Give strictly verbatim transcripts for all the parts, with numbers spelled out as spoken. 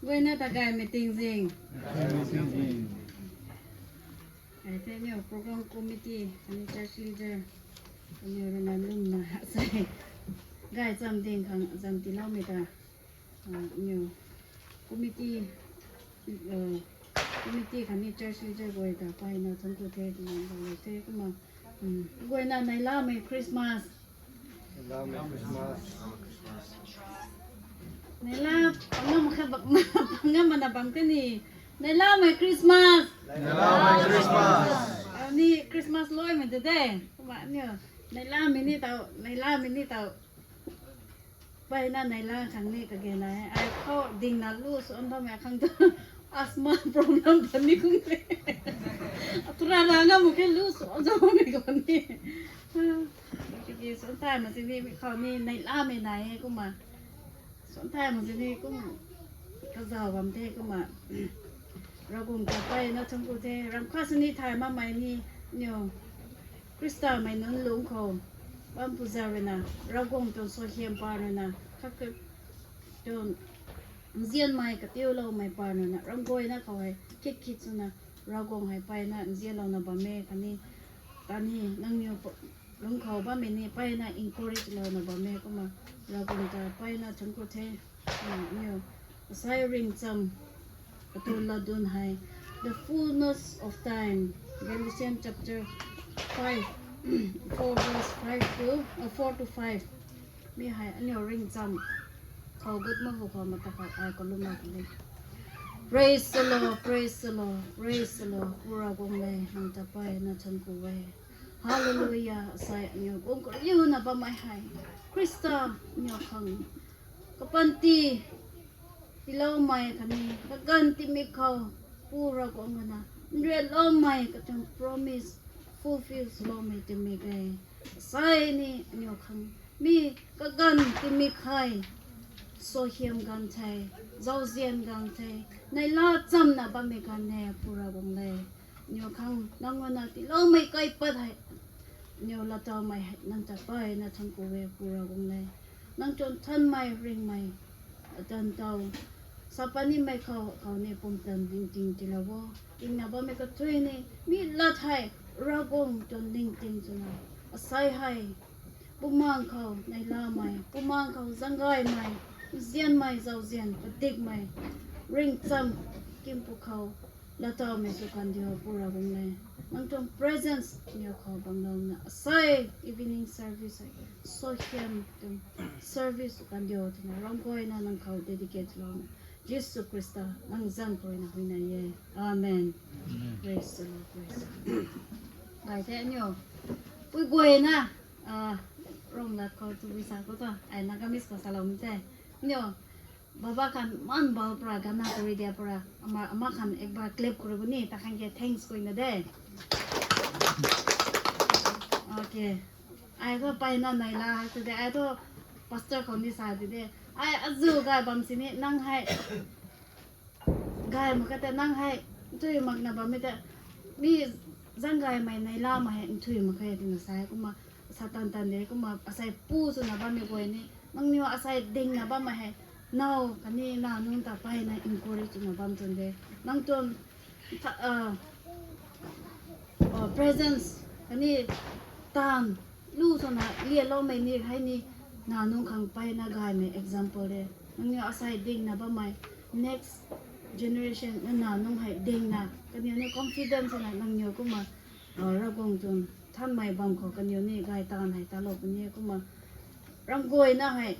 Guayna ta gaymei tingzing. Ai the aniu program committee, aniu church leader, aniu rui na lwmna sei gay cham ding khang zam tiiloumei ta, aniu committee, committee khatni church leader guay ta payna thuanc ku the twna bam the kumna, guayna neilamei Christmas. Neila pangam kha bak, pangam mana bam kani. Neilamei Christmas. Ni Christmas loimei de de. Kumna aniu neilamei ni taw, neilamei ni taw. Payna neila khang ni kage na e. Ai khou dingna lu suan bammei khang tu asthma problem ta ni kum te. Atura ra ngam mak khe lu suan zau bammei khou ni. Tiki suan thay mak sini mi khou ni neilamei nai e kumna. Suan thay mak sini kum kazau bam the kumna. Ravguangc ta payna thuanc ku the, ramh khat sini thay makmei ni, aniu Khristamei nunc lungc khou bam pu zau rui na, Ravguangc tuang suaihiam pa rui na, khat khat tuang nzianmei katiuloumei pa rui na, ramh guayna khou hei khit khit swna Ravguangc hei payna nzianlouna bam e khatni, khatni nangniw lungc khou bammei ni payna encourage louna bam e kumna, Ravguangc ta payna thuanc ku the. Aniu asai ringcham katuang latdyn hei, the fullness of time, Galatians chapter five, four verse five to, uh, four to five. Mi hei aniu ringcham khou gut mak hu khou mata khat ai kalumna kani. Praise the Lord, praise the Lord, praise the Lord. Pu Ravguangc le, nang ta payna thuanc ku e. Hallelujah. Asai aniu guang kariuna bammei hei Khrista aniu khang kapanty tiiloumei khatni kaganv tingmik khou Pu Ravguangc rui na nrianloumei katuang promise fulfill swloumei tingmik e. Asai ni aniu khang mi kaganv tingmik hei suaihiam ganv the, zauzian ganv the, neila chamna bammei ganv e Pu Ravguangc le. Aniu khang nang rui na tiiloumei kaipat hei, aniu laatowmei hei nang ta payna thuanc ku e Pu Ravguangc le. Nang tuang nthanmei ringhmei atan tow sa patnimei khou khou ni pumtan ningting tiilou o. Tingna bammei kathuic ni mi lat hei Ravguangc tuang ningting twna, asai hei bumaeng khou neilamei, bumaeng khou zaenggaymei, nzianmei, zauzian padikmei, ringcham, kimpu khou laatowmei sw kandiu Pu Ravguangc le. Nang tuang presence aniu khou bamlouna asai evening service hei suaihiam tuang service sw kandiu twna ramh guayna nang khou dedicate louna Jisu Khrista nang zanc khou rui na huayney e. Amen. Praise the Lord, praise the Lord. Gay the aniu pui guayna, Ronglat khou tabui sa khou ta ai Nagamese khou saloumei the. Aniu baba khan man bal pura gana kuri dia pura ama, ama khan ek bar clap kuri bu ni ta khang ke thanks kuina de. Okay. Ai thu payna neila hei tu de, ai thu pastor khou ni sa di de. Ai azu gay bam sini nang hei gay mak kha ta nang hei nthui makna bammei ta mi zaenggaymei neilamei hei nthui mak khe twna sa e kumna sa tan tan de kumna asei pu swna bammei guay ni nangniw asei dingna bammei hei now khatni nac nunc ta payna encourage swna bam tuang de. Nang tuang presence khatni taanv lu swna lialoumei ni hei ni nac nunc khang payna gaymei example de. Nangniw asei dingna bammei next generation nac nunc hei dingna kaniw ni confidence swna nangniw kumna Ravguangc tuang nthanmei bam khou kaniw ni gay taanv hei talou puni kumna ramh guayna hei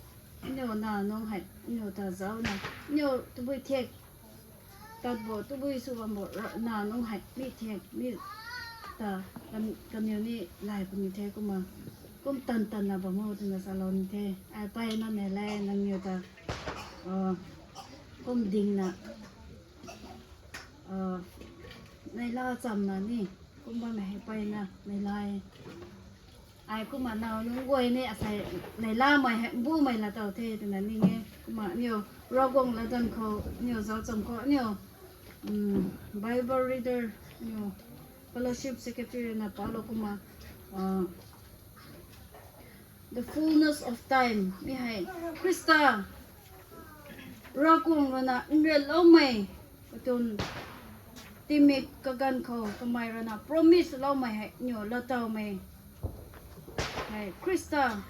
aniu nac nunc hei aniu ta zaucna aniu tabui thiak tat bo tabui sw bam bo nac nunc hei mi thiak mi ta kaniw ni lay puni the kumna kum tan tanna bam o twna salou ni the. Ai payna neila nangniw ta kum dingna neila chamna ni kum bammei hei payna neila e. Ai kumna nac nunc guay ni asei neilamei hei mbumei laatow the twna ning e. Kumna aniu Ravguangc latdanv khou aniu zauc cham khou aniu Bible reader aniu fellowship secretary na palou kumna the fullness of time mi hei Khrista Ravguangc rui na nrianloumei, katuang tingmik kaganv khou kamei rui na promise loumei hei aniu laatowmei hei Khrista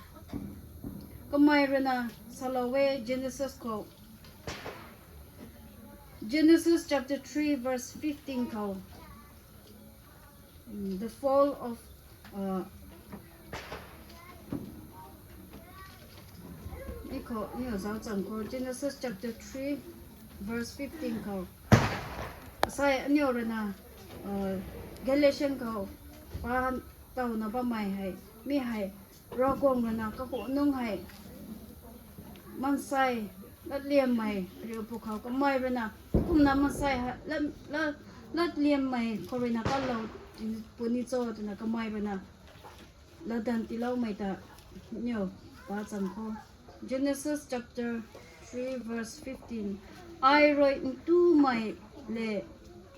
kamei rui na salou e Genesis khou. Genesis chapter three verse fifteen khou. Mm, the fall of, uh, mi khou, aniu zauc chang khou, Genesis chapter three, verse fifteen khou. Asei aniu rui na, uh, Galatian khou pa towna bammei hei, mi hei, Ravguangc rui na kahu nungc hei, maansei, latliammei, riu pwkhou kamei rui na, kumna maansei hei, lat, lat, latliammei khou rui na kalou puni cho twna kamei rui na, latdanv tiiloumei ta, aniu, pa chang khou. Genesis chapter three verse fifteen. Ai rui ntumei le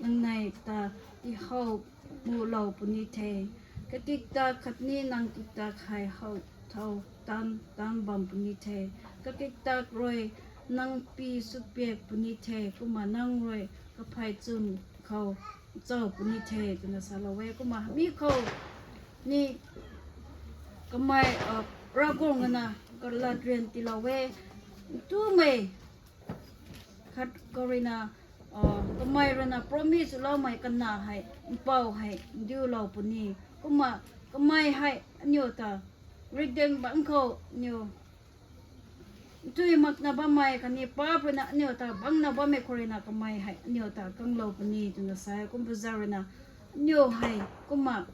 nangnei ta tihow mulou puni the. Kakiktak khatni nang kiktak hei how thow tan tan bam puni the. Kakiktak rui nang pi sukpiak puni the, kumna nang rui kaphey chwn khou chau puni the, twna salou e. Kumna mi khou ni kamei, uh, Ravguangc rui na kalat rian tiilou e. Ntumei khat khou rui na, uh, kamei rui na promise loumei kana hei, mpouh hei ndiulou puni. Kumna kamei hei aniu ta rideng bangc khou aniu ntui makna bammei khatni paap rui na aniu ta bangna bammei khou rui na kamei hei aniu ta kanglou puni twna sa e. Kumna zauc rui na aniu hei kumna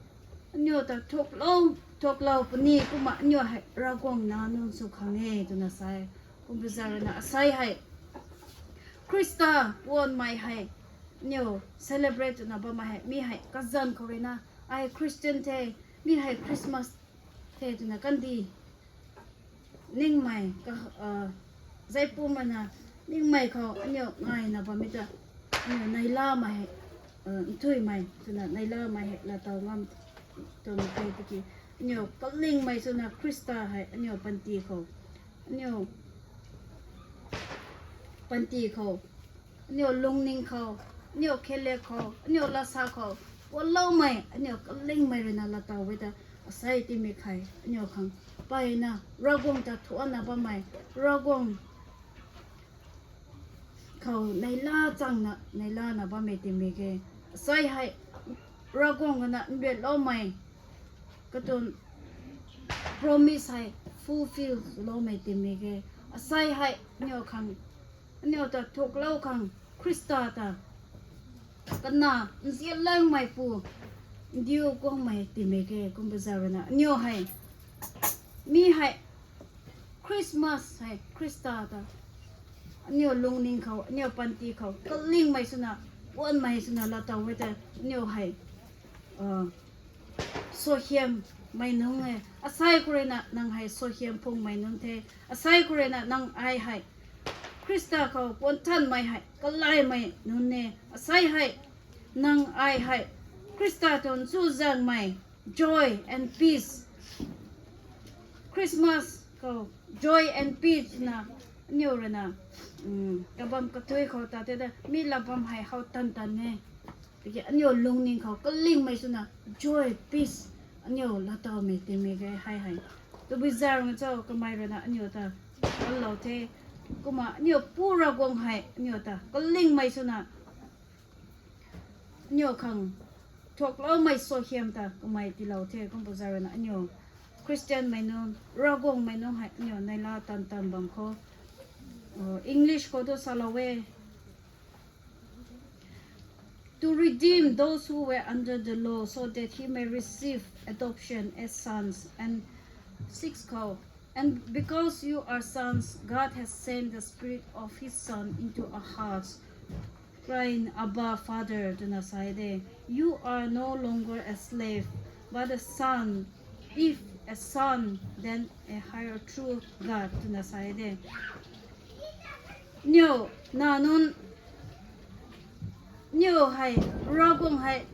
aniu ta thuaklou, thuaklou puni, kumna aniu hei Ravguangc nac nunc sw khang e twna sa e. Kumna zauc rui na asei hei Khrista puanmei hei aniu celebrate twna bammei hei mi hei kazanc khou rui na, ai Christian the, mi hei Christmas the twna kandih ningmei ka, uh, zeipum rui na ningmei khou aniu ngaina bammei ta, aniu neilamei, uh, nthuimei twna neilamei hei laatow ngam tuang the tiki, aniu kalingmei swna Khrista hei aniu panty khou, aniu panty khou, aniu lungning khou, aniu khelek khou, aniu lasa khou puanloumei, aniu kalingmei rui na laatow e ta, asei tingmik hei aniu khang mpeyna Ravguangc ta thuanna bammei, Ravguangc khou neila changna, neilana bammei tingmik e. Asei hei Ravguangc rui na nrianloumei, katuang promise hei fulfill loumei tingmik e. Asei hei aniu khang, aniu ta thuaklou khang Khrista ta kana nzianlangmei pu ndiu guangmei tingmik e. Kumna zauc rui na aniu hei, mi hei Christmas hei Khrista ta aniu lungning khou, aniu panty khou kalingmei swna, puanmei swna laatow e ta, aniu hei, uh, suaihiammei nunc e. Asei khou rui na nang hei suaihiam phungmei nunc the. Asei khou rui na nang ai hei Khrista khou puanthanmei hei kalaimei nunc e. Asei hei nang ai hei Khrista tuang chuzaenghmei, joy and peace. Christmas khou joy and peace na aniu rui na, um, kabam kathui khou ta tei ta mi lat bam hei how tan tan e. Tiki aniu lungning khou kalingmei swna joy, peace aniu laatowmei tingmik e hei hei. Tabui zauc rui cho kamei rui na aniu ta kanlou the. Kumna aniu Pu Ravguangc hei aniu ta kalingmei swna aniu khang thuakloumei suaihiam ta kamei tiilou the. Kumna zauc rui na aniu Christian mei nunc, Ravguangc mei nunc hei aniu neila tan tan bam khou, uh, English khou tu salou e. To redeem those who were under the law, so that he may receive adoption as sons. And six khou, and because you are sons, God has sent the Spirit of His Son into our hearts, crying, Abba, Father, twna sa e de. You are no longer a slave, but a son. If a son, then a heir through God, twna sa e de. Aniu nac nunc, aniu hei Ravguangc hei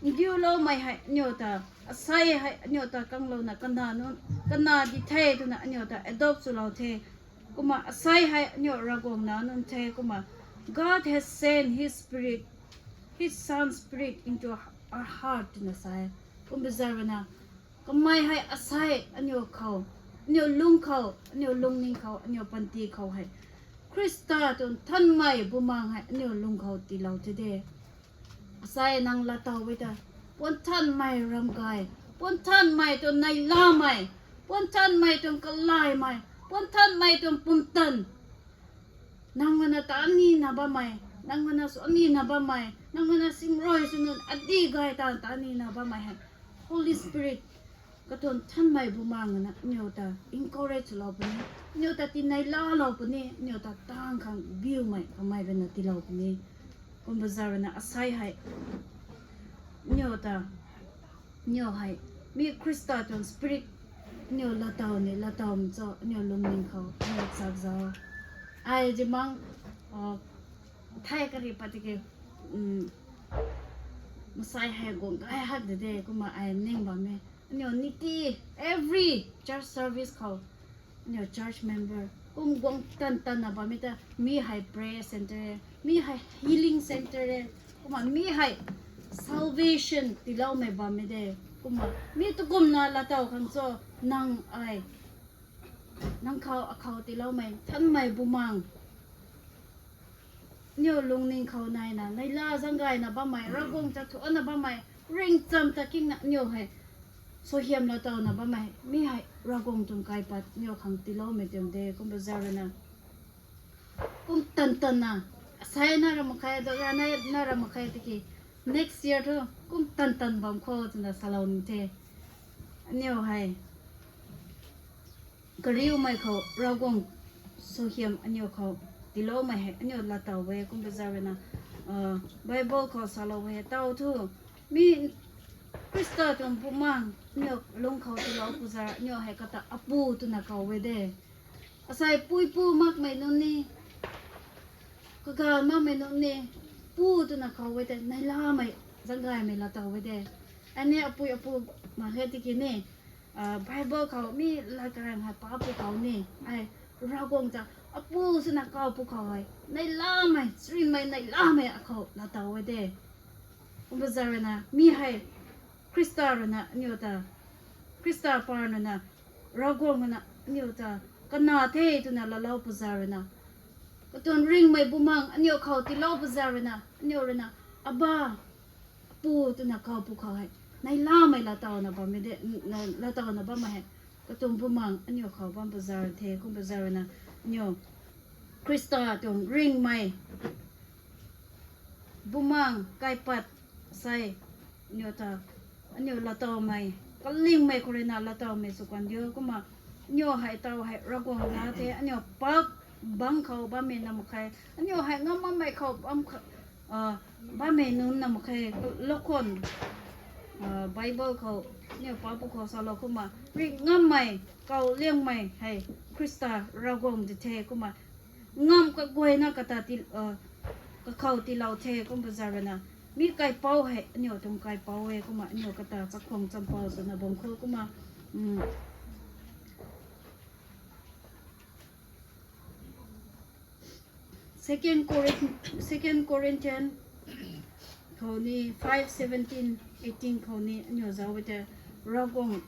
ndiuloumei hei aniu ta, asei hei aniu ta kanglouna kanac nunc, kanac di the twna aniu ta adopt swlou the. Kumna asei hei aniu Ravguangc nac nunc the kumna, God has sent his spirit, his son's spirit into our heart twna sa e. Kumna zat ruina, kamei hei asei aniu khou, aniu lung khou, aniu lungning khou, aniu panty khou hei Khrista tuang nthanmei bumaeng hei aniu lung khou tiilou the de. Asei nang laatow e ta, puanthanmei ramgay, puanthanmei tuang neihlamei, puanthanmei tuang kalaymei, puanthanmei tuang pumtan, nang ruina tanina bammei, nang ruina suanina bammei, nang ruina simrui sw nunc adi gay ta tanina bammei hei Holy Spirit, katuang nthanmei bumaeng ruina aniu ta encourage lou puni, aniu ta tineilalou puni, aniu ta tang khang biumei kamei ruina tiilou puni. Kumna zat ruina asei hei aniu ta, aniu hei, mi Khrista tuang spirit aniu laatow ni laatow cho, aniu lungning khou aniu chak zauc. Ai zimang, thei kari pat tiki, masei hei guang gay hak de de kumna ai ning bam e. Aniu niti, every church service khou aniu church member kum guang tan tanna bammei ta, mi hei prayer centre, mi hei healing centre, kumna mi hei salvation tiiloumei bammei de. Kumna mi tu kumna laatow khang cho, nang ai, nang khou akhou tiiloumei nthanmei bumaeng, aniu lungning khou naina neihla zanggayna bammei, Ravguangc ta thuanna bammei, ringccham ta kingna aniu hei suaihiam laatowna bammei, mi hei Ravguangc tuang kaipat aniu khang tiiloumei tuang de. Kumna zat ruina, kum tan tanna, asei na ra mak khe, do ra na, na ra mak khe tiki, next year thu kum tan tan bam kho twna salou ni the. Aniu hei kariumei khou Ravguangc suaihiam aniu khou tiiloumei hei aniu laatow e. Kumna zat ruina, Bible khou salou e taw thu, mi Khrista tuang bumaeng aniu lung khou tiilou pui zat aniu hei kata apu twna kaw e de. Asei puipu makmei nunc ni, kaga makmei nunc ni, pu twna kaw e tei neihlamei, zanggaymei laatow e de. Ani apui apu mak khe tiki ni, Bible khou mi latkaeng hei pa pwkhou ni, ai, Ravguangc ta apu swna kaw pwkhou hei neihlamei, chrinmei, neihlamei akhou laatow e de. Kumna zat ruina mi hei Khrista ruina aniu ta, Khrista parnuna, Ravguangc ruina aniu ta kana the twna laalou pui zat ruina, katuang ringhmei bumaeng aniu khou tiilou pui zat ruina aniu ruina Aba, Apu twna kaw pwkhou hei neihlamei laatowna bammei de, laatowna bammei hei katuang bumaeng aniu khou bam pui zat the. Kumna zat ruina aniu Khrista tuang ringhmei bumaeng kaipat sei aniu ta, aniu laatowmei, kalingmei khou ruina laatowmei sw kan diu. Kumna aniu hei taw hei Ravguangc na the, aniu paap bangc khou bammei na mak khe, aniu hei ngam makmei khou bam, bammei nunc na mak khe, lokhwan, Bible khou aniu pa pwkhou salou kumna ri ngammei, kaw liangmei hei Khrista Ravguangc di the. Kumna ngam kaguayna kata ti, kakhou tiilou the. Kumna zat ruina mi kaipouc hei aniu tuang kaipouc e. Kumna aniu kata chakhwang champouc swna bam kho. Kumna Second Corinth, Second Corinthian khou ni five seventeen, eighteen khou ni aniu zauc e tei, Ravguangc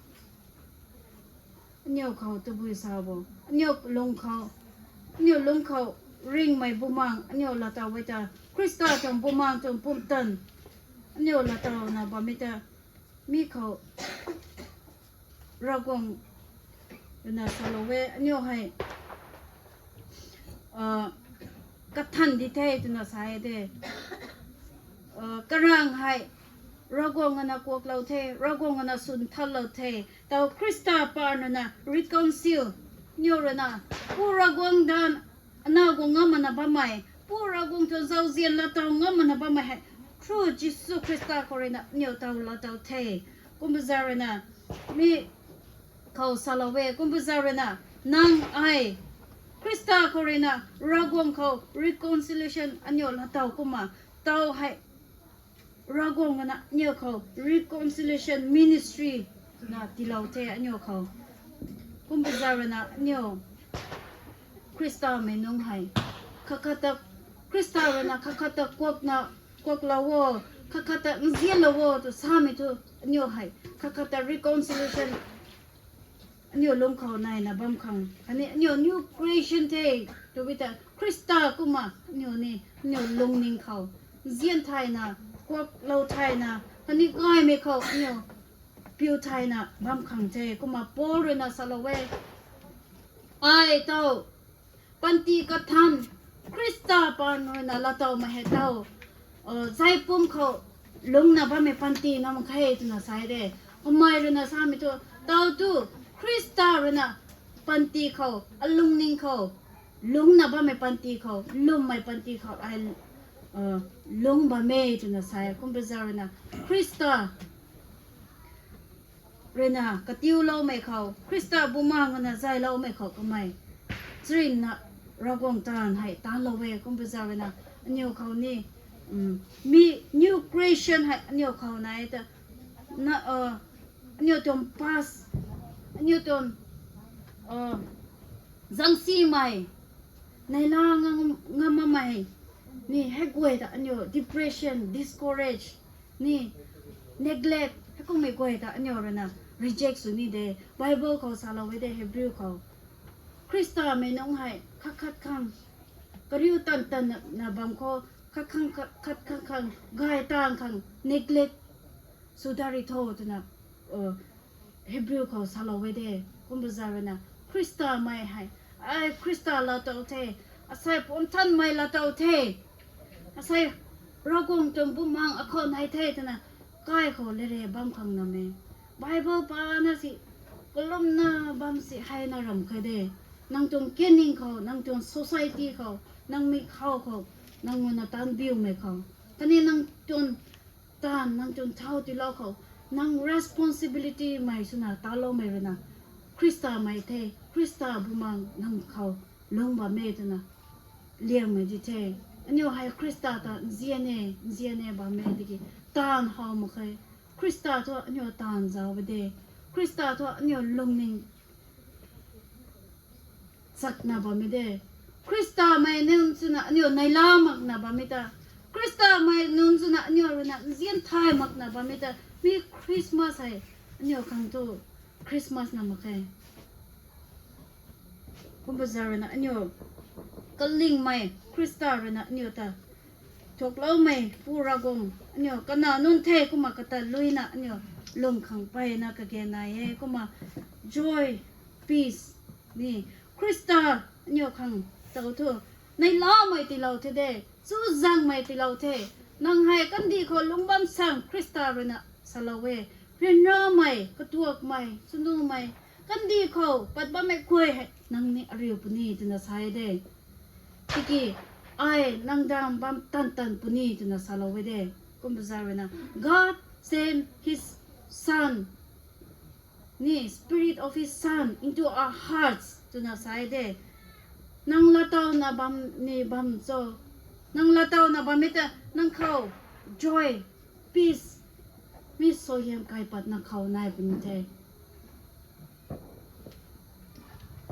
aniu khou tabui sa bo, aniu lung khou, aniu lung khou ringhmei bumaeng aniu laatow e ta, Khrista tuang bumaeng tuang pumtan aniu laatowna bammei ta, mi khou Ravguangc ruina salou e, aniu hei kathan di the twna sa e de. Karang hei Ravguangc ruina kuaklou the, Ravguangc ruina swn thanlou the. Taw Khrista parnuna reconcile, aniu ruina Pu Ravguangc dan anac guang ngam makna bammei, Pu Ravguangc tuang zauzian laatow ngam makna bammei hei through Jisu Khrista khou ruina aniu taw laatow the. Kumna zat ruina mi khou salou e. Kumna zat ruina nang ai Khrista khou ruina Ravguangc khou reconciliation aniu laatow kumna, taw hei Ravguangc ruina aniu khou reconciliation ministry na tiilou the aniu khou. Kumna zat ruina aniu Khrista mei nunc hei, khat khat ta, Khrista rui na khat khat ta kuakna, kuaklou o, khat khat ta nzianlou o tw samei thu, aniu hei khat khat ta reconciliation aniu lung khou naina bam khang khatni aniu new creation the tw bi ta Khrista kumna aniu ni aniu lungning khou nzian thayna, kuaklou thayna, khatni gaymei khou aniu piu thayna bam khang the. Kumna Paul rui na salou e, ai tau panty kathan Khrista paan rui na laatowmei hei tau, zaipum khou lungcna bammei panty na mak khe twna sa de. Kamei rui na samei thu, tau tu Khrista rui na panty khou, alungning khou, lungcna bammei panty khou, lwmmei panty khou ai lungc bam e twna sa e. Kum bazar rui na Khrista rui na katiuloumei khou, Khrista bumaeng rui na zayloumei khou kamei charynna Ravguangc taanv hei taanclou e. Kum bazar rui na aniu khou ni, mi new creation hei aniu khou nai ta, aniu tuang past, aniu tuang zangsimei, neihla ngam, ngam makmei ni hei guay ta aniu depression, discourage, ni neglect hei kummei guay ta aniu rui na reject sw ni de. Bible khou salou e de, Hebrew khou, Khrista mei nunc hei khat khat khang kariu tan tan na bam khou, khat khang khat, khat khang khang gay tang khang neglect sw dari tho twna Hebrew khou salou e de. Kum bazar rui na Khrista mei hei, ai Khrista laatow the, asei puanthanmei laatow the, asei Ravguangc tuang bumaeng akhou nai the twna kai khou lere bam khang nam e. Bible pana si, kalumna bam si hei na ram khe de. Nang tuang kaning khou, nang tuang society khou, nang mi khou khou, nang nunc na taanc biumei khou, khatni nang tuang taanv, nang tuang thau tiilou khou, nang responsibility mei swna taloumei rui na Khrista mei the, Khrista bumaeng nang khou lungc bam e twna liangmei di the. Aniu hei Khrista ta nzian e, nzian e bam e tiki taanv how mak khe. Khrista thu aniu taanv zauc ba de. Khrista thu aniu lungning chakna bammei de. Khrista mei nunc swna aniu neihla makna bammei ta, Khrista mei nunc swna aniu rui na nzian thay makna bammei ta, mi Christmas hei aniu khang thu Christmas na mak khe. Kum bazar rui na aniu kalingmei Khrista rui na aniu ta thuakloumei Pu Ravguangc aniu kana nunc the. Kumna kata luina aniu lung khang peyna kage nai e. Kumna joy, peace ni Khrista aniu khang tau thu neihlamei tiilou the de, chuzaenghmei tiilou the. Nang hei kandih khou lungc bam sang Khrista rui na salou e. Ryanramei, katuakmei, chunumei, kandih khou pat bammei guay hei nang ni ariu puni twna sa e de. Tiki ai nang dam bam tan tan puni twna salou e de. Kum bazar rui na, God sent his son, ni Spirit of his Son into our hearts twna sa e de. Nang laatowna bam ni bam cho, nang laatowna bammei ta nang khou joy, peace, mi suaihiam kaipat nang khou nai puni the.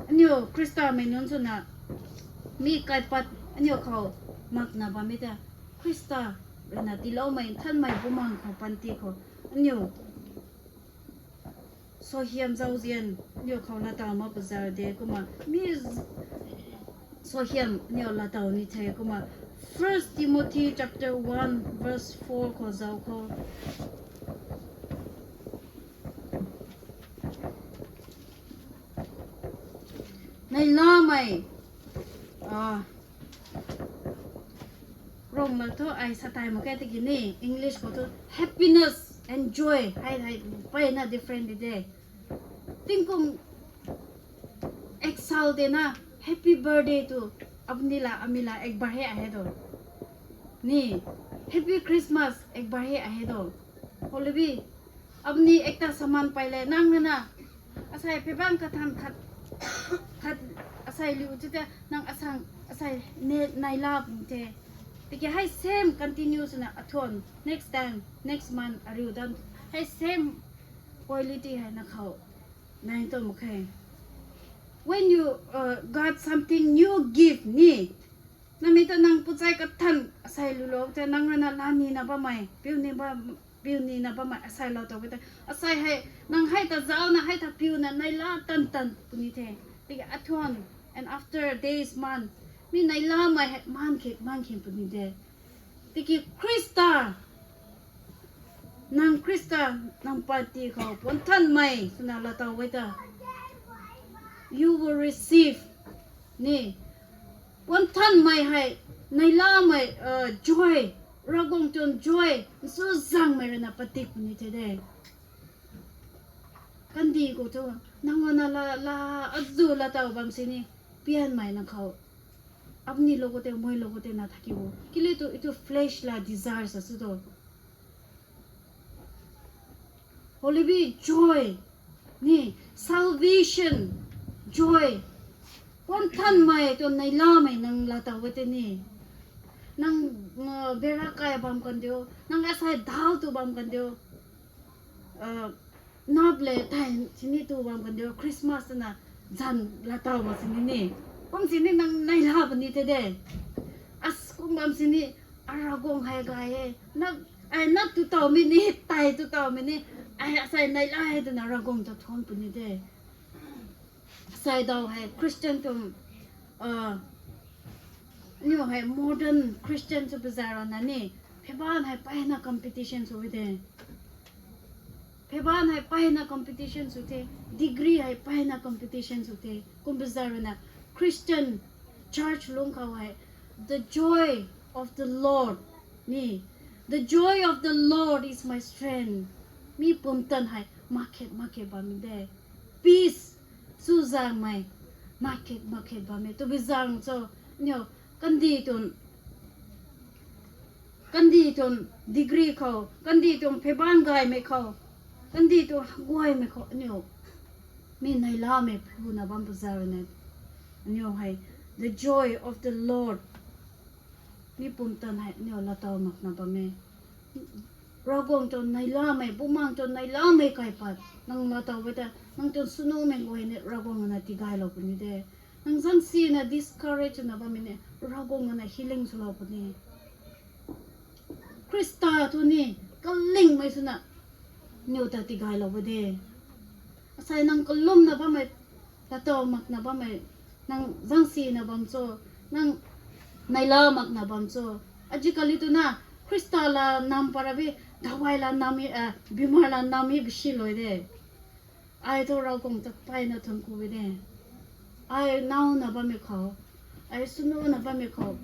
Aniu Khrista mei nunc swna mi kaipat aniu khou makna bammei ta Khrista rui na tiiloumei Nthanmei Bumaengh khou panty khou aniu suaihiam zauzian aniu khou laatow mak pazar de. Kumna mi suaihiam aniu laatow ni the. Kumna First Timothy chapter one verse four khou zauc khou, neihlamei, Rongmei thu ai sa tei mak khe tiki ni English khou thu happiness and joy hei hei peyna different di de. Tingkum ek saal de na happy birthday tu apni la ami la ek bar he ahe do, ni happy Christmas ek bar he ahe do. Holibi apni ekta saman pey le nang na na asei pheybang kathan khat khat asei liu chu te nang asang asei ne nai la pung the. Tiki hei same continue swna athon next time, next month ariu dan hei same quality hei na khou nai tu mak khe. When you uh, got something new gift ni, nami ta nang puchai kathan asei lulou te nang rana la nina bammei, piu ni ba, piu nina bammei asei lou tou te. Asei hei nang hei ta zauc na hei ta piu na nai la tan tan puni the. Tiki athon and after days month, mi nai la mei hei man khe man khe puni de. Tiki Khrista, nang Khrista, nang panty khou puanthanmei swna la tou e ta, you will receive ni, puanthanmei hei, nai la mei uh, joy, Ravguangc tuang joy, nsu zangmei rui na patik puni the de. Kandih khou thu, nang na la la, azu la tou bam sini, pianmei nang khou apni lou khou te, moi lou khou te na thaki bo. Kile tu itu flesh la desire sa su to. Holy be joy ni, salvation, joy. Puanthanmei tu nai la mei nang la tou te ni. Nang uh, bera kai bam kan dio, nang asei dal tu bam kan dio. Uh, nap le tai sini tu bam kan dio, Christmas na zan la tou ma sini ni. Kum sini nang nai la puni the de. As kum bam sini, a Ravguangc hei gay e. Nap, ai nap tu tou mi ni, tai tu tou mi ni. Ai asei nai la hei twna Ravguangc ta thuan puni de. Asei dau hei Christian tuang, uh, niu hei modern Christian sw pazai rana ni, pheban hei mpeyna competition sw de. Pheban hei mpeyna competition sw the, degree hei mpeyna competition sw the. Kum pazai rana Christian church lung khou hei, the joy of the Lord ni, the joy of the Lord is my strength. Mi pumtan hei makhet makhet bam de. Peace, suzangmei, makhet makhet bam e. Tw bi zang cho, niu, kandih tuang, kandih tuang degree khou, kandih tuang pheban gaymei khou, kandih tuang guaymei khou, niu, mi nai la mei phuna bam pazai rana, niu hei, the joy of the Lord, mi pumtan hei niu la tou makna bam e. Ravguangc tuang nai la mei, Bumaengh tuang nai la mei kaipat nang la tou e ta, nang tuang swnumei guay ni Ravguangc na tigaylou puni de. Nang zangsina discourage na bammei ni Ravguangc na healing swlou puni. Khrista thu ni kalingmei swna niu ta tigaylou ba de. Asei nang kalumna bammei, la tou makna bammei, nang zangsina bam cho, nang nai la makna bam cho. Ajikali twna Khrista la nam para bi, dawai la nam e, bimar la nam e bisi lou de. Ai thu Ravguangc ta mpeyna thuanc ku e de. Ai nauna bammei khou, ai swnuna bammei khou,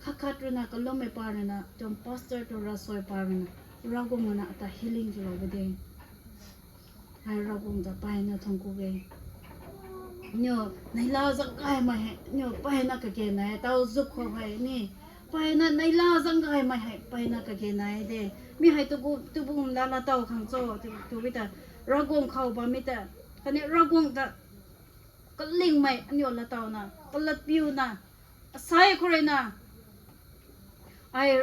khat khat rui na kalummei pa rui na, tuang pastor tu ravsuai pa rui na, Ravguangc na ata healing swlou e de. Ai Ravguangc ta mpeyna thuanc ku e. Niu, nai la zang gaymei hei, niu, mpeyna kage nai e, tau zuk khou hei ni. Mpeyna nai la zang gaymei hei, mpeyna kage nai de. Mi hei tu gu, tu bum la la tau khang cho, tu, tu bi ta, Ravguangc khou bammei ta, khatni Ravguangc ta, kalingmei aniu la tauna, kalat piuna, asei khou rui na, ai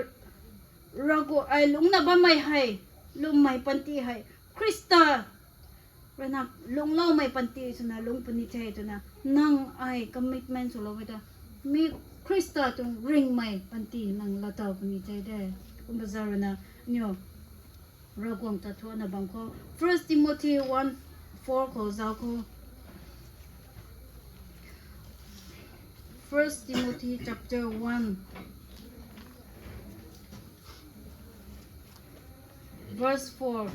Ravguangc, ai lungcna bammei hei, lwmmei panty hei, Khrista rui na lungcloumei panty swna lungc puni the twna, nang ai commitment swlou e ta, mi Khrista tuang ringhmei panty nang la tau puni the de. Kumna zauc rui na, aniu Ravguangc ta thuana bam khou, First Timothy one four khou zauc khou. First Timothy chapter one, verse four.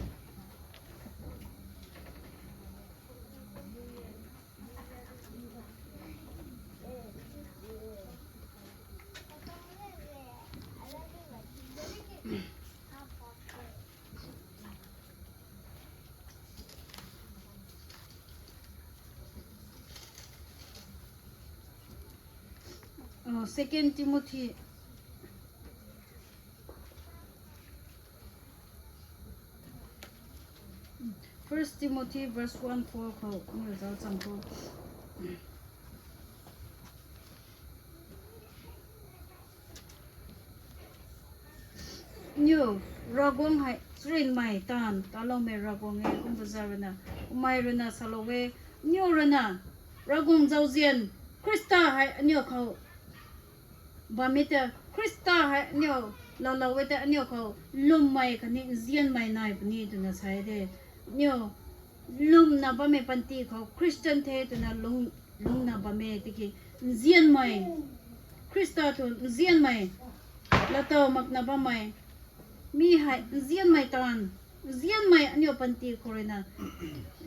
Uh, Second Timothy, First Timothy verse one four khou, aniu zauc chang khou. Aniu Ravguangc hei charynmei taanv taloumei Ravguangc e, kumna zauc rui na, kummei rui na salou e, aniu rui na Ravguangc zauzian, Khrista hei aniu khou bammei ta, Khrista hei aniu laalou e ta aniu khou lwmmei khatni nzianmei nai puni twna sa e de. Aniu lwmna bammei panty khou Christian the twna lung, lungna bam e tiki nzianmei, Khrista thu nzianmei, laatow makna bammei, mi hei nzianmei taanv, nzianmei aniu panty khou ruina,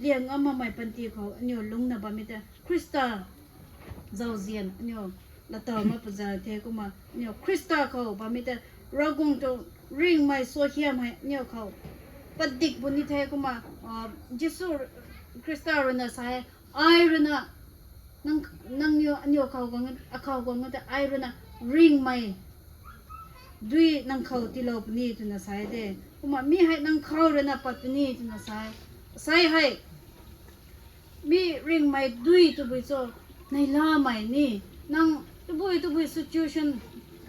liang ngam makmei panty khou aniu lungna bammei ta Khrista zauzian aniu laatow mak pazat the. Kumna aniu Khrista khou bammei ta Ravguangc tuang ringhmei suaihiam hei aniu khou padik puni the. Kumna, ah, Jisu Khrista ruina sa e, ai ruina nang, nangniw aniu khou guang, akhou guang ta ai ruina ringhmei dui nang khou tiilou puni twna sa e de. Kumna mi hei nang khou ruina pat puni twna sa e. Sai hei, mi ringhmei dui tabui cho, neihlamei ni, nang tabui tabui situation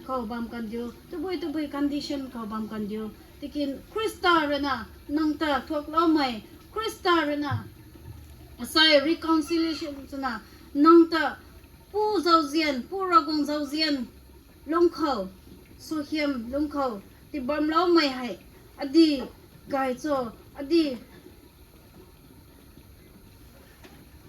khou bam kan diu, tabui tabui condition khou bam kan diu, tiki Khrista ruina nang ta thuakloumei, Khrista ruina asai reconciliation swna nang ta Pu zauzian, Pu Ravguangc zauzian lung khou, suaihiam lung khou tibamloumei hei adi gay cho, adi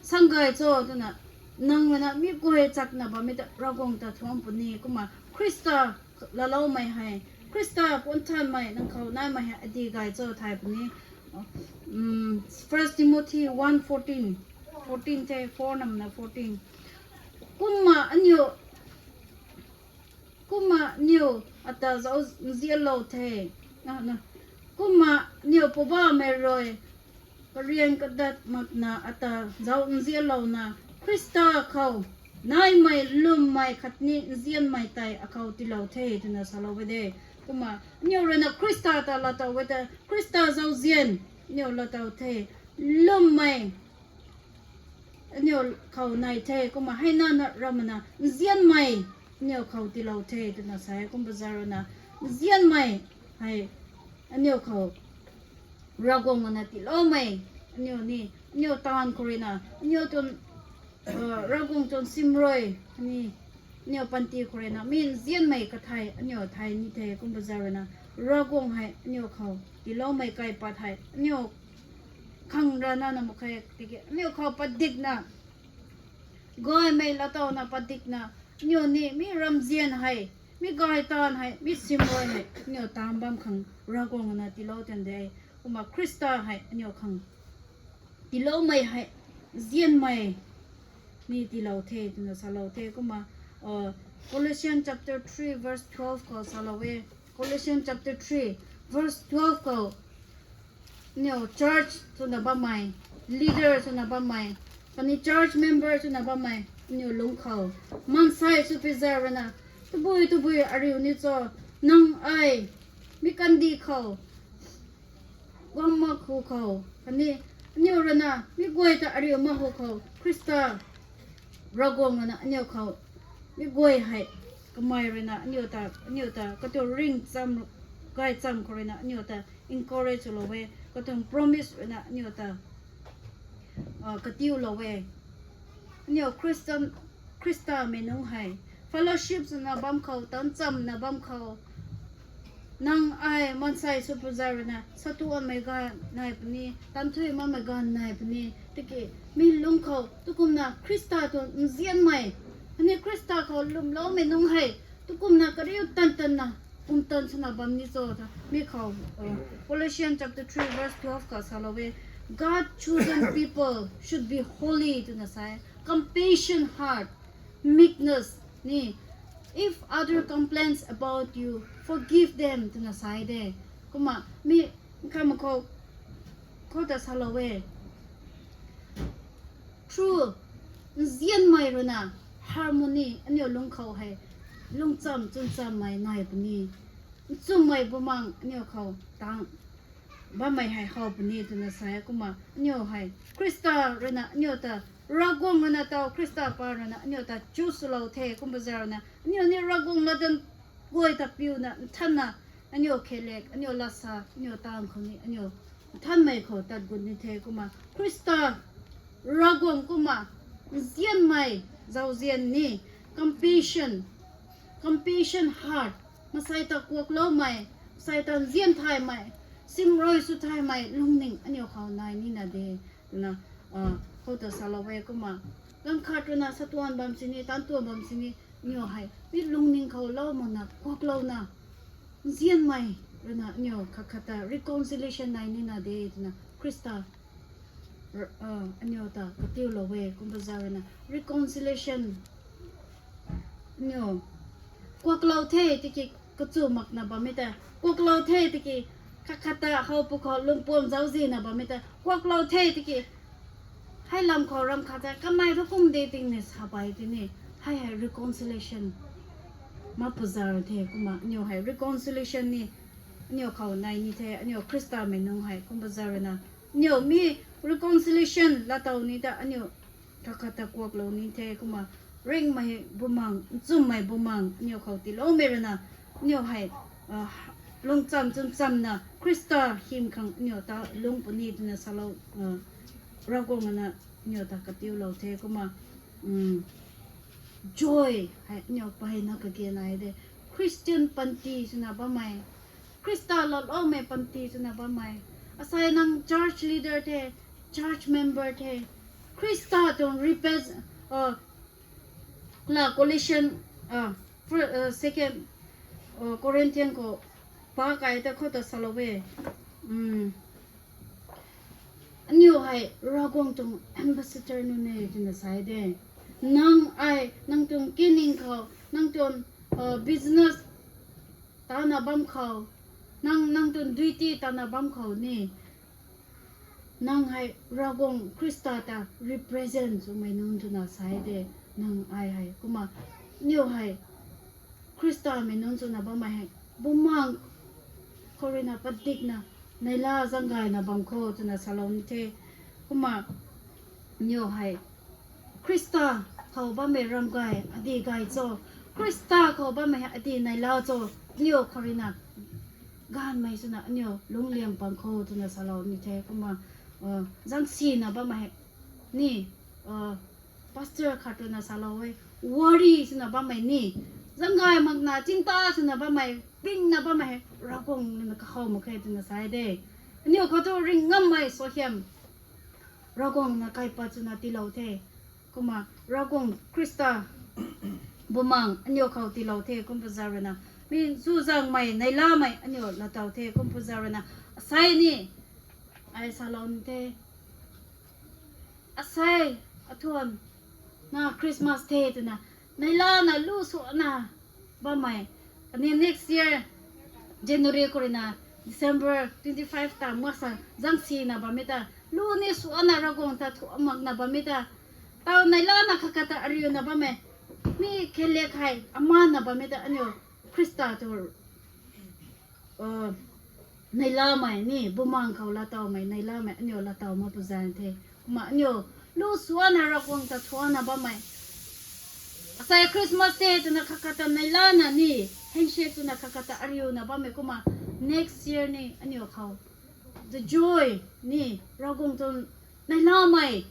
sang gay cho twna nang ruina mi guay chakna bammei ta Ravguangc ta thuan puni. Kumna Khrista laaloumei hei, Khrista puanthanmei nang khou naimei hei adi gay cho thay puni. First Timothy one fourteen, fourteen the, four namna fourteen. Kumna aniu, kumna aniu ata zauzianlou the, kumna aniu Poubauhmei rui karian kadat makna ata zauzianlouna Khrista khou naimei lwmmei khatni nzianmei tei akhou tiilou the twna salou e de. Kumna aniu ruina Khrista ta laatow e ta Khrista zauzian aniu laatow the, lwmmei aniu khou nai the. Kumna hei nana ramna nzianmei aniu khou tiilou the twna sa e. Kumna zauruina nzianmei hei aniu khou Ravguangc na tiiloumei, aniu ni, aniu taanv khou ruina, aniu tuang, Ravguangc tuang simrui ni, aniu panty khou ruina mi nzianmei kathei aniu thay ni the. Kumna zauruina Ravguangc hei aniu khou tiiloumei kaipat hei aniu khang rana na mak khe tiki aniu khou padikna, gaymei laatowna padikna, aniu ni mi ramzian hei, mi gay taanv hei, mi simrui hei aniu taanv bam khang Ravguangc na tiilou tan de. Kumna Khrista hei aniu khang tiiloumei hei nzianmei ni tiilou the twna salou the. Kumna Colossians chapter three verse twelve khou salou e. Colossians chapter three verse twelve khou aniu church swna bammei, leader swna bammei, khatni church member swna bammei aniu lung khou maansei sw pizarana, tabui tabui ariu ni cho, nang ai mi kandih khou guang mak hu khou, khatni aniu ruina mi guay ta ariu mak hu khou Khrista Ravguangc ruina aniu khou mi guay hei kamei ruina aniu ta, aniu ta katuang ringcham, gaychamv khou ruina aniu ta encourage swlou e, katuang promise ruina aniu ta katiulou e. Aniu Khristan, Khrista mei nunc hei fellowship swna bam khou, tanchamna bam khou, nang ai maansei sw pizarana satuanmei ganv nai puni, tanthui makmei ganv nai puni. Tiki mi lung khou tukumna Khrista tuang nzianmei, khatni Khrista khou lwmloumei nunc hei tukumna kariu tan tanna pumtan swna bam ni cho ta mi khou Colossians chapter three verse twelve khou salou e, God's chosen people should be holy twna sa e. Compassion heart, meekness ni, if other complains about you, forgive them twna sa e de. Kumna mi khamei khou, khou ta salou e, through nzianmei ruina harmony aniu lung khou hei lungcham chwnchamei nai puni. Nchumhmei bumaeng aniu khou tang bammei hei how puni twna sa e. Kumna aniu hei Khrista ruina aniu ta, Ravguangc ruina taw Khrista pa ruina aniu ta choose swlou the. Kumna zauruina aniu ni Ravguangc latdanv guay ta piuna nthanna, aniu khelek, aniu lasa, aniu taanv khou ni aniu nthanmei khou tat gut ni the. Kumna Khrista Ravguangc kumna nzianmei zauzian ni, compassion, compassion heart, masei ta kuakloumei, masei ta nzian thaymei, simrui sw thaymei lungning aniu khou nai nina de, twna, khou ta salou e. Kumna ganv khat ruina satuan bam sini, tantuan bam sini, aniu hei mi lungning khou lou makna kuaklouna, nzianmei ruina aniu khat khat ta reconciliation nai nina de twna Khrista aniu ta katiulou e. Kumna zauc ruina reconciliation aniu kuaklou the tiki kachu makna bammei ta, kuaklou the tiki khat khat ta how pwkhou lungpuam zauczina bammei ta, kuaklou the tiki hei lam khou ram khat ta kamei thu kum de ting ni sa pai tini, hei hei reconciliation makpui zauc the. Kumna aniu hei reconciliation ni aniu khou nai ni the, aniu Khristamei nunc hei. Kumna zauc ruina aniu mi reconciliation laatow ni ta aniu khat khat ta kuaklou ni the. Kumna ringhmei bumaeng, nchumhmei bumaeng aniu khou tiiloumei ruina aniu hei lungcham chwnchamna Khrista hym khang aniu ta lung puni twna salou, Ravguangc ruina aniu ta katiulou the. Kumna joy hei aniu mpeyna kage nai de. Christian panty swna bammei, Khrista latloumei panty swna bammei, asei nang church leader the, church member the, Khrista tuang represent, la Colossian, second Corinthian khou pa kai ta khou ta salou e. Aniu hei Ravguangc tuang ambassador nunc e twna sa de. Nang ai, nang tuang kining khou, nang tuang business tana bam khou, nang, nang tuang duty tana bam khou ni, nang hei Ravguangc Khrista ta represent swmei nunc twna sa de. Nang ai hei kumna, aniu hei Khristamei nunc swna bammei hei bumaeng khou ruina padikna neihla zaeng gayna bam kho twna salou ni the. Kumna aniu hei Khrista khou bammei ram gay adi gay cho, Khrista khou bammei hei adi neihla cho, aniu khou ruina gaanvmei swna aniu lungcliang pang kho twna salou ni the. Kumna zaeng sina bammei hei ni, pastor khat ruina salou e, worry swna bammei ni, zaeng gay makna chinta swna bammei, pingna bammei hei Ravguangc ruina kahaw mak khe twna sa de. Aniu khou thu ringh ngammei suaihiam Ravguangc na kaipat swna tiilou the. Kumna Ravguangc Khrista bumaeng aniu khou tiilou the. Kumna zauc ruina mi chuzaenghmei neihlamei aniu laatow the. Kumna zauc ruina asei ni ai salou ni the. Asei athuan na Christmas the twna neihlana lu suana bammei, khatni next year January khou ruina December twenty five ta maksa zaeng sina bammei ta lu ni suana Ravguangc ta thuamakna bammei ta, taw neihlana khat khat ta ariuna bammei, mi kheiliak hei amana bammei ta aniu Khrista tu neihlamei ni, bumaeng khou laatowmei neihlamei aniu laatow mak pui zaeng the. Kumna aniu lu suana Ravguangc ta thuana bammei, asei Christmas the twna khat khat ta neihlana ni, handshake twna khat khat ta ariuna bammei kumna next year ni aniu khou the joy ni, Ravguangc tuang neihlamei,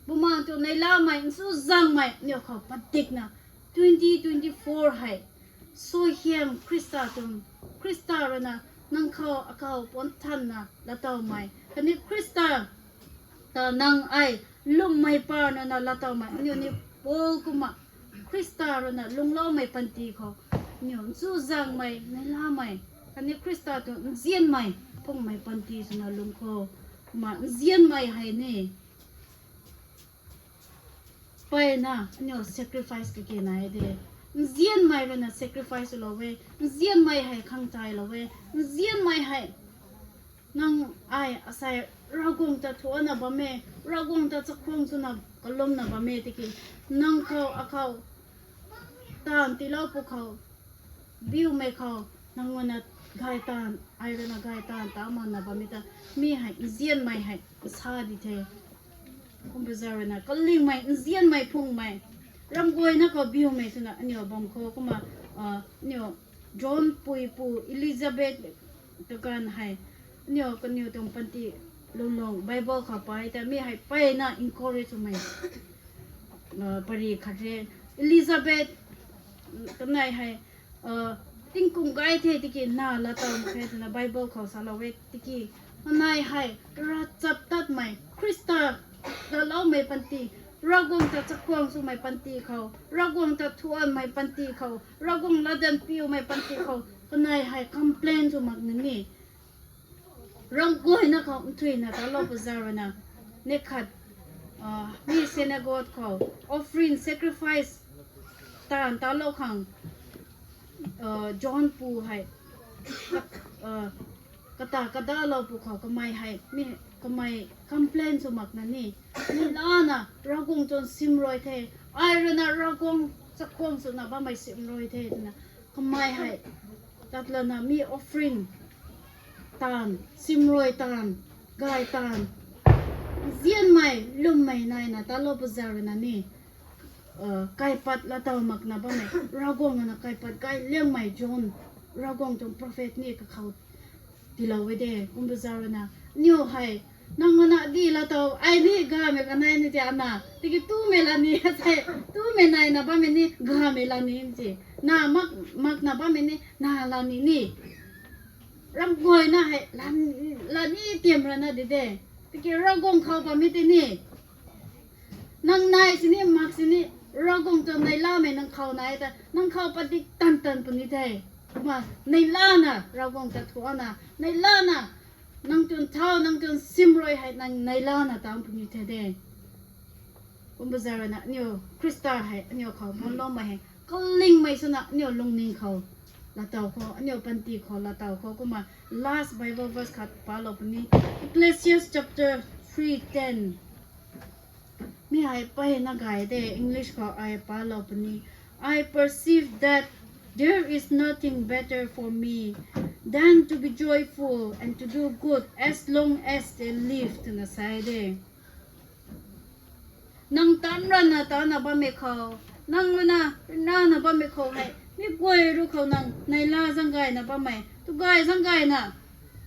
bumaeng tuang neihlamei, nchuzaenghmei aniu khou padikna twenty twenty four hei suaihiam Khrista tuang, Khrista ruina nang khou akhou puanthanna laatowmei, khatni Khrista ta nang ai lwmmei pa nana laatowmei aniu ni Paul kumna Khrista ruina lungcloumei panty khou aniu nchuzaenghmei neihlamei, khatni Khrista tuang nzianmei phungmei panty swna lung kho. Kumna nzianmei hei ni mpeyna aniu sacrifice kage nai de. Nzianmei ruina sacrifice swlou e, nzianmei hei khang tailou e, nzianmei hei nang ai asei Ravguangc ta thuana bam e, Ravguangc ta chakhwang swna kalumna bam e tiki, nang khou akhou taanv tiilou pwkhou, biumei khou nang ruina gay taanv, ai ruina gay taanv ta makna bammei ta, mi hei nzianmei hei sa di the. Kumna zauc ruina kalingmei nzianmei phungmei, ramguayna khou biumei swna aniu bam kho. Kumna aniu John puipu Elizabeth ta ganv hei aniu kaniw tuang panty lungc lungc Bible khou pai ta mi hei mpeyna encourage swmei pari khat re. Elizabeth kanei hei tingkum gay the tiki na laa tow mak khe twna Bible khou salou e tiki, kanei hei ravchaptatmei Khrista laloumei panty, Ravguangc ta chakhwang swmei panty khou, Ravguangc ta thuanmei panty khou, Ravguangc latdanv piumei panty khou kanei hei complain sw mak na ni. Ramguayna khou nthuina talou pwzau rui na, neih khat mi synagogue khou offering, sacrifice taanv talou khang John pu hei kata kadalou pu khou kamei hei mi, kamei complain sw mak na ni, mi lana Ravguangc tuang sim rui the, ai rui na Ravguangc chakhwang swna bammei sim rui the twna kamei hei tatlana mi offering taanv, sim rui taanv, gay taanv, nzianmei lwmmei naina talou pwzau rui na ni kaipat laa tow makna bammei, Ravguangc na kaipat gay liangmei John, Ravguangc tuang prophet ni kakhou tiilou e de. Kum pwzau rui na, aniu hei, nang mana di laa tow, ai ni gamei kanei ni ti ana tiki tumei la ni, thei tumei naina bammei ni gamei la ni ti, na mak makna bammei ni na la ni ni. Ramguayna hei la ni tiam rana di de. Tiki Ravguangc khou bammei tei ni, nang nai sini mak sini, Ravguangc tuang neihlamei nang khou nai ta nang khou padik tan tan puni the. Kumna neihlana Ravguangc ta thuana, neihlana nang tuang thau, nang tuang sim rui hei nang neihlana taanv puni the de. Kum pwzau rui na aniu Khrista hei aniu khou manloumei hei kalingmei swna aniu lungning khou laa tow khou, aniu panty khou laa tow khou. Kumna last Bible verse khat palou puni, Ecclesiastes chapter three ten. Mi hei mpeyna gay de, English khou ai palou puni. I perceive that there is nothing better for me than to be joyful and to do good as long as they live, twna sa de. Nang tan rana tana bammei khou, nang rana rana bammei khou hei mi guay ru khou nang neihla zaeng gayna bammei, tu gay zaeng gayna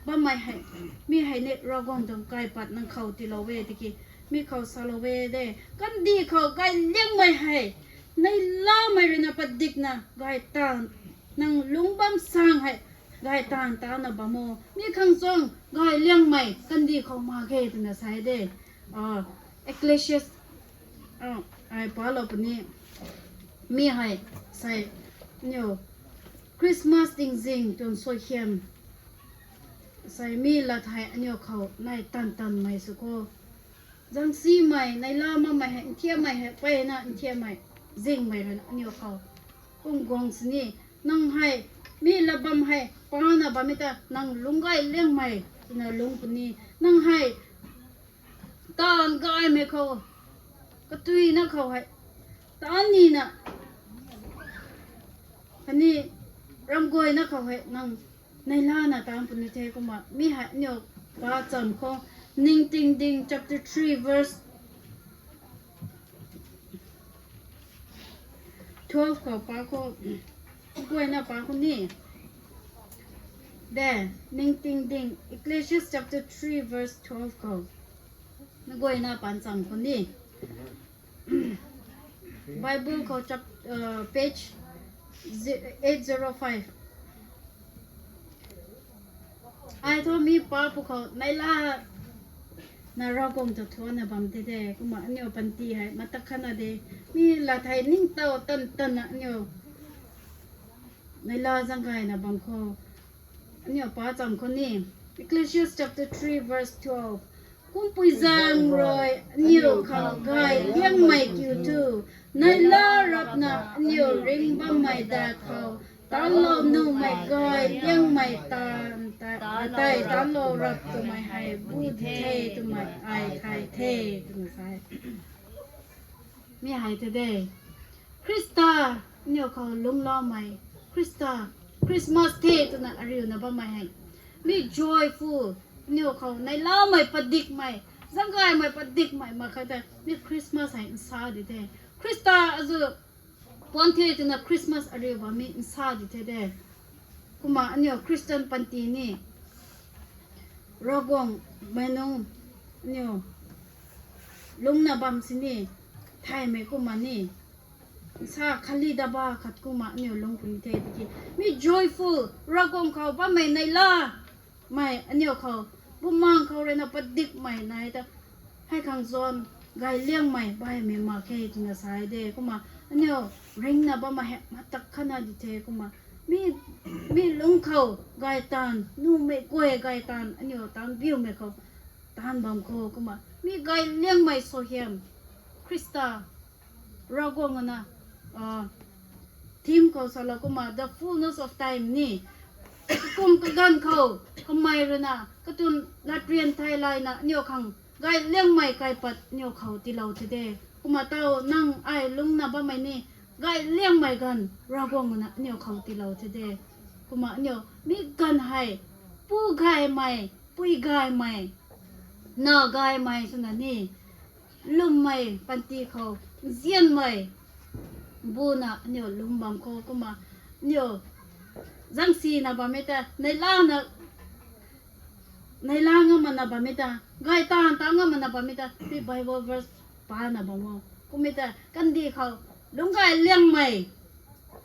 bammei hei, mi hei ni Ravguangc tuang kaipat nang khou tiilou e tiki, mi khou salou e de. Kandih khou gay liangmei hei neihlamei rui na padikna gay taanv, nang lungc bam sang hei gay taanv tana bam o. Mi khang chuang gay liangmei kandih khou mak ge twna sa de. Ecclesiastes ai palou puni. Mi hei sei aniu Christmas tingzing tuang suaihiam sei mi lat hei aniu khou nai tan tanmei sw kho. Zaengsimei, neihla makmei hei, nthiammei hei mpeyna nthiammei, zingmei rui na aniu khou kum guang sini. Nang hei mi lat bam hei pana bammei ta nang lungc gay liangmei twna lungc puni. Nang hei taanv gaymei khou, katuina khou hei, taanv nina khatni ramguayna khou hei nang neihlana taanv puni the. Kumna mi hei aniu pa cham khou, Ningtingding chapter three verse twelve khou pa khou, guayna pa khou ni de, Ningtingding, Ecclesiastes chapter three verse twelve khou, na guayna pan cham khou ni. Bible khou chap-, page eight zero five. Ai thu mi pa pwkhou neihla na Ravguangc ta thuana bam the de. Kumna aniu panty hei matak khatna de, mi lat hei ningtow tan tanna aniu neihla zaeng gayna bam khou, aniu pa cham khou ni, Ecclesiastes chapter three verse twelve. Kumpui zaeng rui aniu khang gay liangmei kiu thu, neihla rapna aniu ring bammei da khou, talou nuhmei gay liangmei taanv ta, tei talou rap twmei hei bu the twmei ai thay the, twna sa e. Mi hei the de, Khrista aniu khou lungcloumei, Khrista, Christmas the twna ariuna bammei hei, mi joyful, aniu khou neihlamei padikmei, zaeng gaymei padikmei mak khe tei mi Christmas hei nsa di the. Khrista azu puan the twna Christmas ariu bam mi nsa di the de. Kumna aniu Christian panty ni Ravguangc mei nunc aniu lungcna bam sini, thaymei kumna ni, sa khali daba khat kumna aniu lungc puni the tiki, mi joyful, Ravguangc khou bammei neihlamei aniu khou, bumaeng khou ruina padikmei nai ta, hei khang zan gay liangmei baihmei mak khe twna sa de. Kumna aniu ringcna bammei hei matak khatna di the kumna, mi, mi lungc khou gay taanv, numei guay gay taanv, aniu taanv biumei khou taanv bam khou kumna, mi gay liangmei suaihiam, Khrista, Ravguangc na, theme khou salou kumna, the fullness of time ni, kum kaganv khou, kamei ruina katuang latryan theilayna aniu khang gay liangmei kaipat aniu khou tiilou the de. Kumna taw nang ai lungcna bammei ni, gay liangmei ganv Ravguangc na aniu khou tiilou the de. Kumna aniu mi ganv hei, pu gaymei, pui gaymei, na gaymei swna ni, lwmmei panty khou, nzianmei buna aniu lungc bam khou kumna, aniu zangsina bammei ta, neihlana, neihla ngam makna bammei ta, gay taanv ta ngam makna bammei ta, mi Bible verse pana bam o. Kummei ta kandih khou, lungc gay liangmei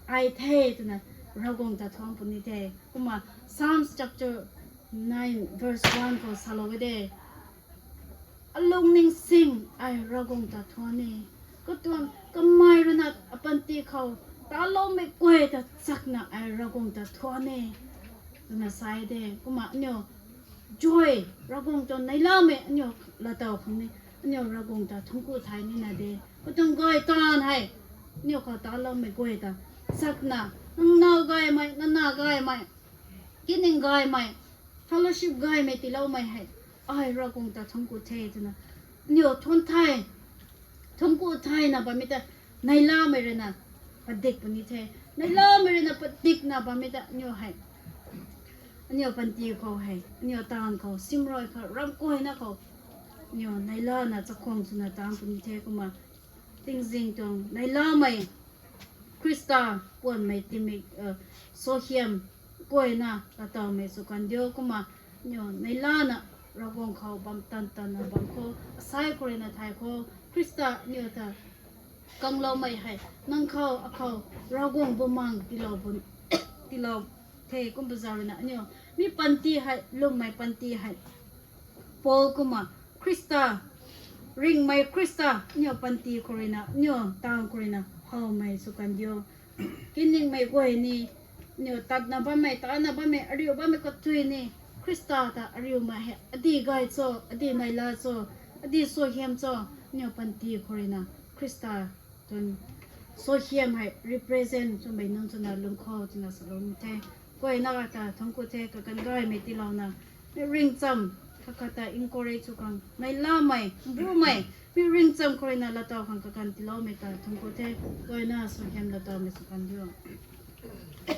ai the twna Ravguangc ta thuan puni the. Kumna Psalms chapter nine verse one khou salou e de. Alungning sing ai Ravguangc ta thuan e. Katuang kamei ruina apanty khou taloumei guay ta chakna ai Ravguangc ta thuan e twna sa de. Kumna aniu joy, Ravguangc tuang neihlamei aniu laatow khang ni, aniu Ravguangc ta thuancku thay nina de. Katuang gay taanv hei aniu khou taloumei guay ta chakna, nang naw gaymei, nana gaymei, kining gaymei, fellowship gaymei tiiloumei hei, ai Ravguangc ta thuancku the twna aniu thuan the. Thuancku thayna bammei ta, neihlamei ruina padik puni the. Neihlamei ruina padikna bammei ta aniu hei, aniu panty khou hei, aniu taanv khou, simrui khou, ramkuayna khou, aniu neihlana chakhwang swna taanv puni the. Kumna tingzing tuang neihlamei, Khrista puanmei timik, suaihiam guayna latowmei sw kan diu. Kumna aniu neihlana Ravguangc khou bam tan tanna bam khou, asai khou ruina thay khou, Khrista aniu ta kangloumei hei nang khou, akhou, Ravguangc bumaeng tiilou bun, tiilou the. Kumna zauc ruina aniu mi panty hei, lwmmei panty hei, Paul kumna, Khrista, ringhmei Khrista aniu panty khou ruina, aniu taanv khou ruina howmei sw kan diu. Kiningmei guay ni, aniu tatna bammei, tana bammei, ariu bammei kathuic ni, Khrista ta ariumei hei adi gay cho, adi neihla cho, adi suaihiam cho, aniu panty khou ruina Khrista tuang suaihiam hei represent swmei nunc swna lungc khou twna salou ni the. Guayna ta thuancku the, kaganv gaymei tiilouna, mi ringcham, kakhat ta encourage sw khang, neihlamei, bumei, mi ringcham khou ruina laatow khang kaganv tiiloumei ta thuancku the. Guayna suaihiam latowmei sw kan diu.